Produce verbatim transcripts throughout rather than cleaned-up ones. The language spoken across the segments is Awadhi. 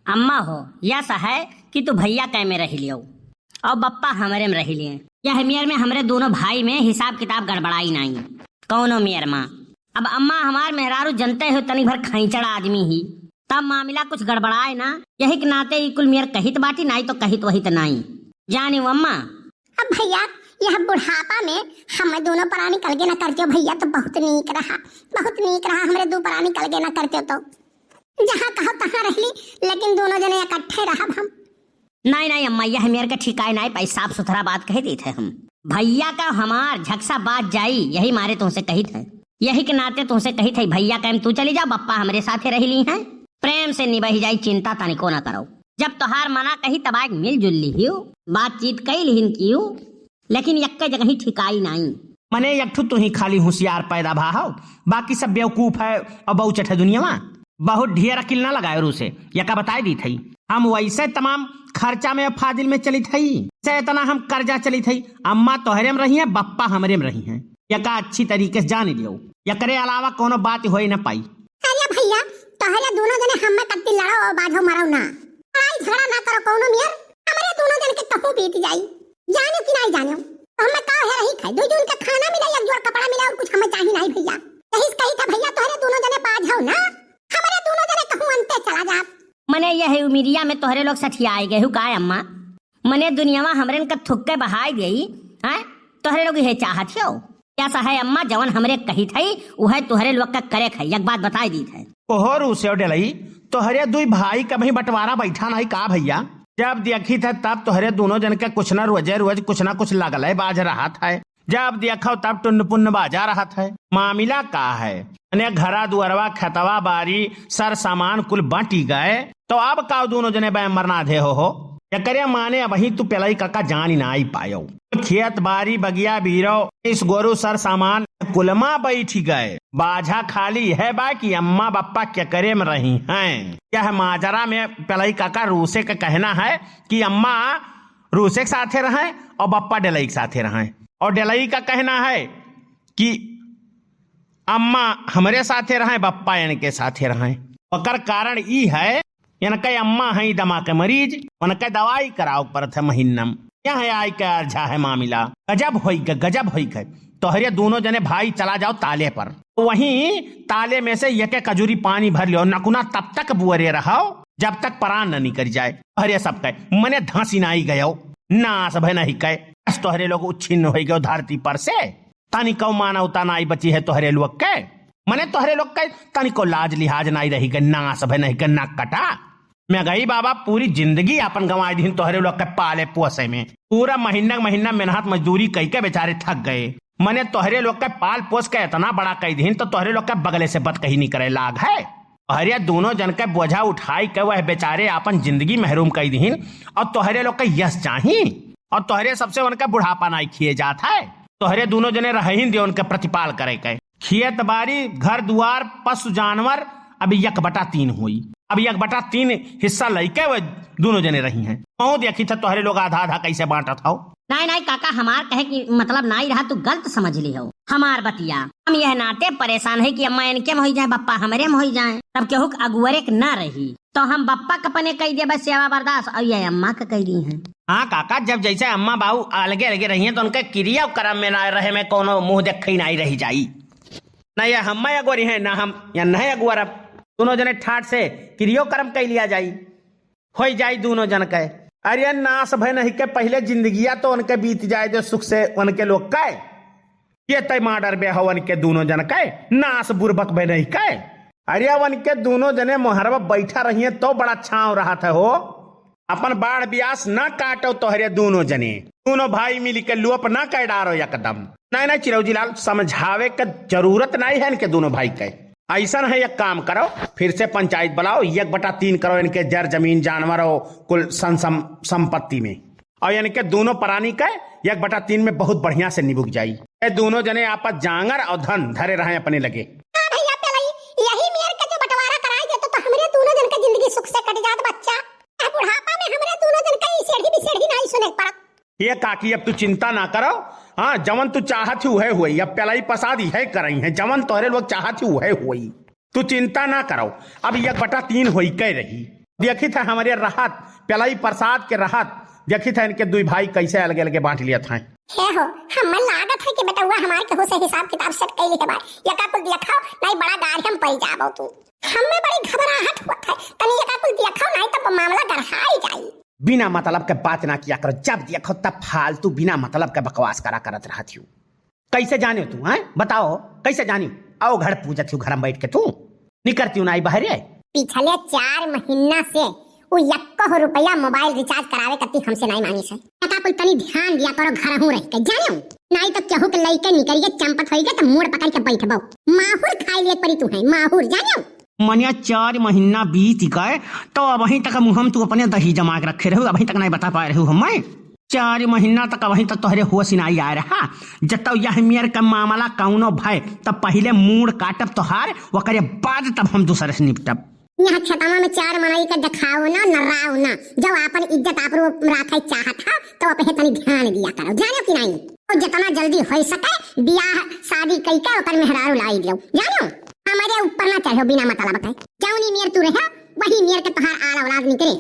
अम्मा हो, यस है कि तू भइया कै में रहि लियो और बप्पा हमरे में रहि लिए। यह मेर में हमरे दोनों भाई में हिसाब किताब गड़बड़ाई नाई, कौनो मेर मा। अब अम्मा, हमार मेहरारू जनते हो तनी भर खैंचड़ आदमी ही, तब मामिला कुछ गड़बड़ाए ना, यही के नाते ई कुल मेर कहित बाटी, नाई तो कहित वहित नाई। जानियो अम्मा। अब भइया, यह बुढ़ापा में हम दोनों परानी कलगे न करतियो भइया, तो बहुत नीक रहा, बहुत नीक रहा, हमरे दू परानी कलगे न करतियो तो। जहाँ कहो तहाँ रहली, लेकिन दोनों जने इकट्ठे रहब हम। नाई, नाई अम्मा, यह मेर के ठिकाए नाई पाई, साफ सुथरा बात कह देत है हम। भइया का हमार झकसा बाज जाई, यही मारे तुमसे कहित है, यही के नाते तुमसे कहित है, भइया कहेम तू चली जाओ, बप्पा हमरे साथे रहि ली हैं, प्रेम से निबहि जाई, चिंता तनिको ना करो। जब तोहार मना कही तब आइक मिलजुल लिहियो, बातचीत कई लिहिन कियो, लेकिन यक्के जगही ठिकाई नाई। मने एक ठो तू ही खाली होशियार पैदा भा हो, बाकी सब बेवकूफ है और बहुचट है दुनिया मा। बहुत ढेर अकिल ना लगाए रूसे, यका बताए दीत हई। हम वैसे तमाम खर्चा में फाजिल में चलित हई, से इतना हम कर्जा चलित हई। अम्मा तोहरे में रही हैं, बप्पा हमरे में रही हैं, यका अच्छी तरीके से जान लियो। एकरे अलावा कोनो बात होई न पाई। अरे भइया, तोहरे दोनों जने हम्मे कत्ती लड़ो और बाझो मरो ना, लड़ाई झगड़ा ना करो कौनो मेर, हमरे दोनों जन के कहूँ बीत जाई। जानियो कि नाई जानियो, तो हमें का है रही खाए, दो जून का खाना मिला, एक जोड़ कपड़ा मिला और कुछ हमें चाही नाई भइया। यही से कही था भइया, तोहरे दोनों जने बाझो ना, हमरे दोनों जने कहूँ अंते चला जात। मने यह उमिरिया में तोहरे लोग सठियाए गए हो का अम्मा? मने दुनियावा हमरेन का थुक्के बहाई देई, हैं? तोहरे लोग यह चाहत हो? यस है अम्मा, जवन हमरे कहित हई, उहे तोहरे लोग का करे क हई। एक बात बताई दीत है। ओहो रूसे डेलई, तोहरे दुई भाई का भी बंटवारा बैठा नहीं का भइया? जब देखित है तब तोहरे दोनों जन के कुछ ना रोजे रोज कुछ ना कुछ लगले बाझ रहत है। जब देखो तब टुन्न पुन्न बाझा रहत है। मामिला का है? मने घरा दुअरवा, खेतवा बारी, सर सामान कुल बंटी गए, तो अब का दोनों जने बैमर ना धे हो, हो? एकरे माने अबही तू पेलई काका जानी ना आई पायो। खेत बारी, बगिया बीरो, इस गोरू सर सामान कुलमा बैठी गए। बाझा खाली है बा कि अम्मा बप्पा केकरे में रही हैं। यह माजरा में पेलई काका रूसे का कहना है कि अम्मा रूसे के साथे रहें और बप्पा डेलई के साथे रहें। और डेलई का कहना है कि अम्मा हमरे साथे रहें, बप्पा इनके साथे रहें। ओकर कारण ई है, इनके अम्मा हैं दमा के मरीज, उनके दवाई कराव परत है महीना में। यहाँ आय के अर्झा है मामिला। गजब होई गए, गजब होई गए। तोहरे दोनों जने भाई चला जाओ ताले पर। वहीं ताले में से एक एक अजूरी पानी भर लियो, नकुना तब तक बुअरे रहो, जब तक परान न निकल जाए। अरे सब कहे, मने धांसी ना आई गयो, नास भय नहीं कहे। बस तोहरे लोग उच्छिन्न होई गयो धरती पर से। तनिको मानवता नाई बची है तोहरे लोग के। मने तोहरे लोग के तनिको लाज लिहाज नाई रही के, नास भय नहीं के, नाक कटा। मैं गई बाबा, पूरी जिंदगी अपन गंवाई दीन तोहरे लोग के पाले पोसे में। पूरा महीना महीना मेहनत मजदूरी कई के बेचारे थक गए। मने तोहरे लोग के पाल पोस के इतना बड़ा कई दीन तो तोहरे लोग के बगले से बत कहीं नहीं करे लाग है। तोहरे दोनों जन के बोझा उठाई के वह बेचारे अपन जिंदगी महरूम कई दीन और तोहरे लोग के यश चाही और तोहरे सबसे उनके बुढ़ापा नाई खिए जात है। तोहरे दोनों जने रहहिन दे उनके प्रतिपाल करे के। खेत बारी, घर दुआर, पशु जानवर, अब एक बटा तीन होई। अब एक बटा तीन हिस्सा लइके वे दोनों जने रही हैं। कहूँ देखी था तोहरे लोग आधा आधा कैसे बांटत हो। नाई, नाई काका, हमार कहे की मतलब नाई रहा, तू गलत समझ ली हो हमार बतिया। हम यह नाते परेशान है कि अम्मा इनके में होई जाए, बप्पा हमरे में होई जाए, तब केहू के अगुअरे के ना रही, तो हम बप्पा के अपने कही देबे सेवा बर्दाश्त और ये अम्मा के कही दी हैं। हाँ काका, जब जैसे अम्मा बाऊ अलगे अलगे रही हैं तो उनके क्रिया कर्म में ना रहे में कोनो मुँह देखई नाई रही जाई। ना ये हम्मा अगुअरी हैं, ना हम या नहीं अगुअर। अब दोनों जने ठाट से क्रियो कर्म कई लिया जाई, होई जाई दोनों जन के। अरे नास भय नहीं के पहले जिंदगिया तो उनके बीत जाए जो सुख से उनके लोग के। ये तय माडर बे हवन के दोनों जन के, नास बुरबक बे नहीं के। अरे उनके दोनों जने मोहरवा बैठा रहिए तो बड़ा छाँव रहत है हो। अपन बाढ़ ब्यास ना काटो तोहरे दोनों जने। दोनों भाई मिली के लोप ना कर डारो एकदम। नहीं, नहीं, चिरौजी लाल, समझावे के जरूरत नहीं है इनके दोनों भाई के। ऐसन है, एक काम करो, फिर से पंचायत बुलाओ, एक बटा तीन करो इनके जर जमीन जानवर और कुल सं-, सम-, संपत्ति में। और इनके दोनों परानी के एक बटा तीन में बहुत बढ़िया से निबुक जाई। ये दोनों जने आपस जांगर और धन धरे रहे अपने लगे। हाँ भैया, पेलई, यही मेर के जो बंटवारा कराई देते तो हमरे दोनों जन के जिंदगी सुख से कट जात बच्चा। ए बुढ़ापा में हमरे दोनों जन के ई सेढ़ी बिसेढ़ी नाई सुने के पड़त। ये काकी, अब तू चिंता ना करो। हाँ, जवन तू चाहत ही उहे होई। अब पेलई पसाद इहे करई हैं, जवन तोहरे लोग चाहत ही उहे होई। तू चिंता ना करो, अब एक बटा तीन होई के रही। देखित है हमरे रहत, पेलई प्रसाद के रहत, देखित है इनके दुई भाई कैसे अलगे अलगे बांट लियत हैं। हे हो, हमें लागत है कि बेटउआ हमार केहू से हिसाब किताब सेट कैली है बा। यका कुल दिया खाओ, नहीं बड़ा गाढ़े में पड़ जाबो तू। हमें बड़ी घबराहट होत है, तनी यका कुल दिया खाओ, नहीं तो मामला गढ़ाई जाई। बिना मतलब के बात ना किया करो, जब देखो तब फालतू बिना मतलब के बकवास करा करत रहत हो। कैसे जाने तू, हैं? बताओ, कैसे जानी? आओ घर पूजत हो, घर में बैठ के तू निकरती हूँ ना आई बहरे। पिछले चार महीना से उ यक्को रुपया मोबाइल रिचार्ज करावे कती हमसे नहीं मांगी से। पता कुल तनी ध्यान दिया करो, घर हूँ रह के, जाने हो? नहीं तो केहू के लइके निकरिए चंपत होइगे तो मूड़ पकड़ के बैठबो। माहुर खाए लिए पड़ी तू है, माहुर, जाने हो? मनिया चार महीना बीत गए, तो अबहीं तक मुँह में तू अपने दही जमा के रखे रहू, अबहीं तक नहीं बता पाए रहू हमें। चार महीना तक अबहीं तक तोहरे होश नहीं आ रहा। जब तक यह मेर का मामला कौनो भय, तब पहिले मूड़ काटब तोहार, ओकरे बाद तब हम दूसरे से निपटब। यहाँ खेतवा में चार मनई के देखाओ ना, नर्राओ ना। जब आपन इज्जत आपरो राखे चाहत हा, तो अपने तनी ध्यान दिया करो, जानो कि नहीं? तो जितना जल्दी हो सके बियाह शादी कई के ओकर मेहरारू लाई दियो, जानो? हमारे ऊपर ना चढ़ो बिना मतलब के। जौनी मेर तू रहे, वही मेर के तोहार आल औलाद निकले।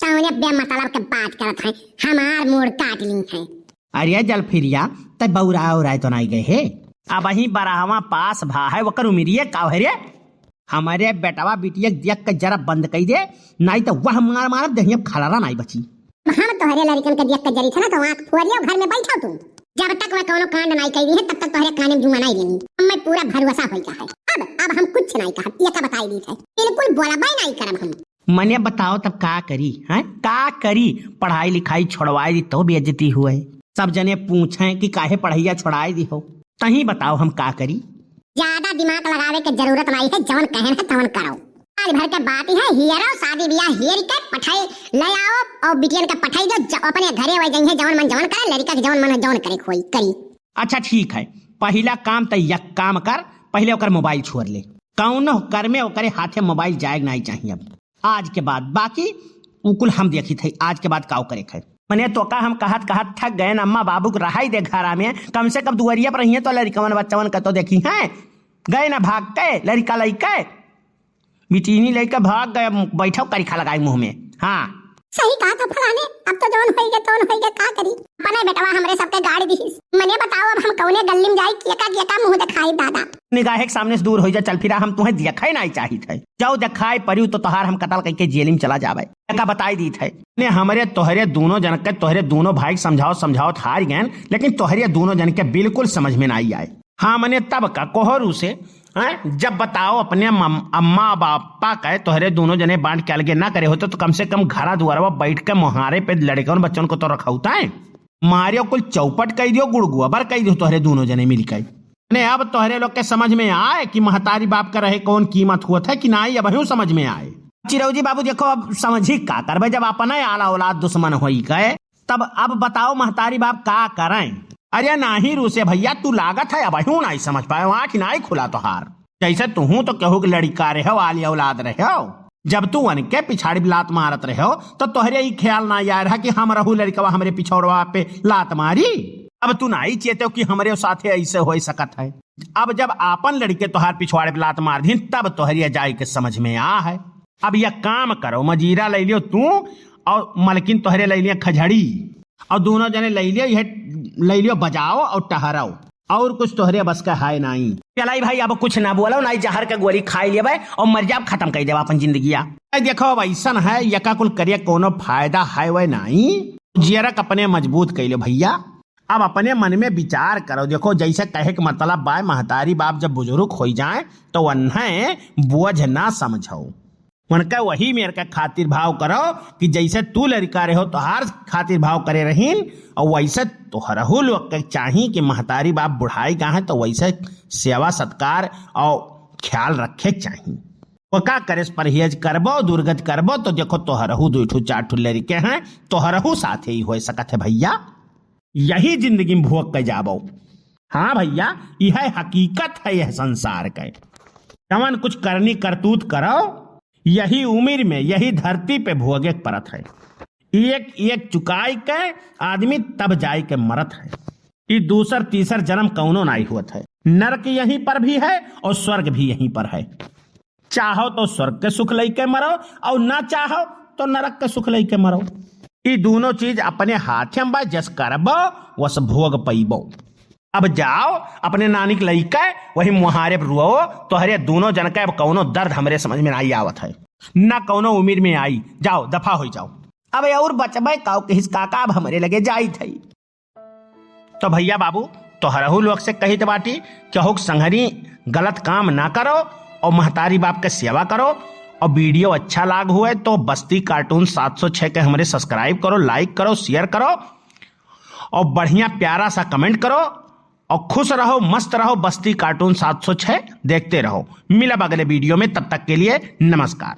तौने बेमतलब के बात करत हैं, हमार मूड़ काट ली हैं। अरे जलफिरिया, तै बौरा औराय तो नाई गए हे? अबहीं बरहवा पास भा है, ओकर उमिरिये का है रे? हमरे बेटवा बिटिया के देख के जरा बंद कई दे, नाई तो वह मार मारब, देहिया खलारा नाई बची। हम तोहरे लड़कन के देख के जरी थे ना, तो आँख फोड़ियो, घर में बैठो तू। जब तक वह कौनो कांड नाई कई है, तब तक तोहरे काने में जुआ नाई लेनी। हमें पूरा भरोसा होई का है। अब, अब हम कुछ नाई कहब, ये का बताई दी थे। बिल्कुल बोलबे नाई करब हम। मने बताओ तब का करी, हैं? का करी? पढ़ाई लिखाई छोड़वाई दी तो बेइज्जती हुए। सब जने पूछें कि काहे पढ़ैया छोड़ाई दी हो। तहीं बताओ हम का करी? ज्यादा दिमाग लगावे के जरूरत नाई है, जवन कहन है तवन करो। आज भर के बात ही है, हियरो शादी बियाह हेर के पठाई ले आओ और बिटियन के पठाई दो, ज-, अपने घरे वही जइहे, जवन मन जवन करे, लड़का के जवन मन जवन करे खोई करी। अच्छा ठीक है, पहिला काम त यक काम कर, पहिले ओकर मोबाइल छोड़ ले। कौनो कर में ओकरे हाथे मोबाइल जाएग नाई चाहिए अब। आज के बाद बाकी उ कुल हम देखी थे, आज के बाद का करे थे। मने तोका हम कहत कहत थक गए न, अम्मा बाबू के रहाई दे घरा में, कम से कम दुआरिया पर रहिए तो लड़िकवन बच्चवन का तो देखी हैं, गए न भाग के लड़िका लइके, बिटिनी लइके भाग गए, बैठो करिखा लगाई मुँह में। हाँ। सही कहा था फलाने, अब तो जौन होइगे तौन होइगे, का करी? अपने बेटवा हमरे सबके गाड़ी दिहिस। मने बताओ अब हम कौने गल्ली में जाई, केका केका मुँह देखाई दादा। निगाहे के सामने से दूर हो जा, चल फिरा, हम तुम्हें देखे नाई चाहित है। जाओ देखाई परियो तो तोहार हम कतल कइके जेल में चला जावे। एका बताई दीत है। ने हमरे तोहरे दोनों जन के, तोहरे दोनों भाई के समझाओ समझाओ हार गए, लेकिन तोहरे दोनों जन के बिल्कुल समझ में नाई आए। हाँ मने तब का कोहरू से, हैं? जब बताओ अपने मम-, अम्मा बापा के तोहरे दोनों जने बांट के अलगे ना करे होते तो कम से कम घरा दुआरवा बैठ के मोहारे पे लड़कन बच्चन को तो रखौता है। मारियो कुल चौपट कई दियो, गुड़ गोबर कई दियो तोहरे दोनों जने मिलके। ने अब तोहरे लोग के समझ में आए कि महतारी बाप का रहे कौन कीमत हुआ था कि नाई, अबहियों समझ में आए। चिरौजी बाबू देखो, अब समझी का करबे, जब अपना आला औलाद दुश्मन होई गए, तब अब बताओ महतारी बाप का करें? अरे नाही रूसे भैया, तू लागत है अबहियों नाई समझ पाए, आँख नाई खुला तोहार। जैसे तुहूँ तो केहू के लड़िका रहे हो, आली औलाद रहे हो, जब तू उनके पिछाड़ी लात मारत रहे हो, तो तोहरे ई ख्याल ना आया रहा कि हम रहू लड़िकवा हमरे पिछौड़वा पे लात मारी। अब तू नाई चेते हो कि हमरे साथे ऐसे हो सकत है। अब जब आपन लड़िके तोहार पिछवाड़े पे लात मार दीन, तब तोहरे जाए के समझ में आ है। अब यह काम करो, मजीरा ले लियो तू और मलकिन तोहरे ले लिया खजड़ी, और दोनों जने ले लियो, यह ले लियो, बजाओ और टहराओ। और कुछ तोहरे बस का है नाई। चलाई भाई, अब कुछ ना बोलो, नाई जहर के गोली खाई लेबे और मर जाब, खत्म कर देबा अपन जिंदगिया। ए, देखो, अब ऐसन है, यका कुल करिए कोनो फायदा है वह नाई। जियरक अपने मजबूत कर लो भैया। अब अपने मन में विचार करो। देखो, जैसे कहे के मतलब बा, महतारी बाप जब बुजुर्ग हो जाए तो उन्हें बोझ ना समझो। उनका वही मेर का खातिर भाव करो कि जैसे तू लड़िका रहे हो, तोहार खातिर भाव करे रहीन, और वैसे तोहरहू लोग के चाही कि महतारी बाप बुढ़ाई का है, तो वैसे सेवा सत्कार और ख्याल रखे के चाही। वो का करे, परहेज करबो, दुर्गत करबो, तो देखो, तोहरहू दो ठो, चार ठो लड़िके हैं, तोहरहू साथ ही हो सकत है भैया। यही जिंदगी में भोग के जाबो। हाँ भैया, यह हकीकत है यह संसार के। जवन कुछ करनी करतूत करो, यही उम्र में, यही धरती पे भोगे के परत है। एक एक चुकाई के आदमी तब जाए के मरत है। ई दूसर तीसर जन्म कौनो नाई होत है। नरक यहीं पर भी है और स्वर्ग भी यहीं पर है। चाहो तो स्वर्ग के सुख लइके मरो, और ना चाहो तो नरक के सुख लइके मरो। ई दूनो चीज अपने हाथे में बा, जस करबो वस भोग पइबो। अब जाओ अपने नानी के लइके वही मुहारे पर रुओ, तोहरे दूनो जन के अब कौनो दर्द हमरे समझ में नाई आवत है, ना कौनो उम्र में आई। जाओ दफा हो जाओ। अब और बचबे काऊ कहिस काका, अब हमरे लगे जाइत है। तो भैया बाबू, तोहरहू लोग से कहित बाटी, केहू के संघरी गलत काम ना करो, और महतारी बाप के सेवा करो। और video अच्छा लाग हुए तो बस्ती cartoon सात सौ छह के हमरे subscribe करो, like करो, share करो, और बढ़िया प्यारा सा comment करो। और खुश रहो, मस्त रहो, बस्ती cartoon सात सौ छह देखते रहो। मिलब अगले video में, तब तक के लिए नमस्कार।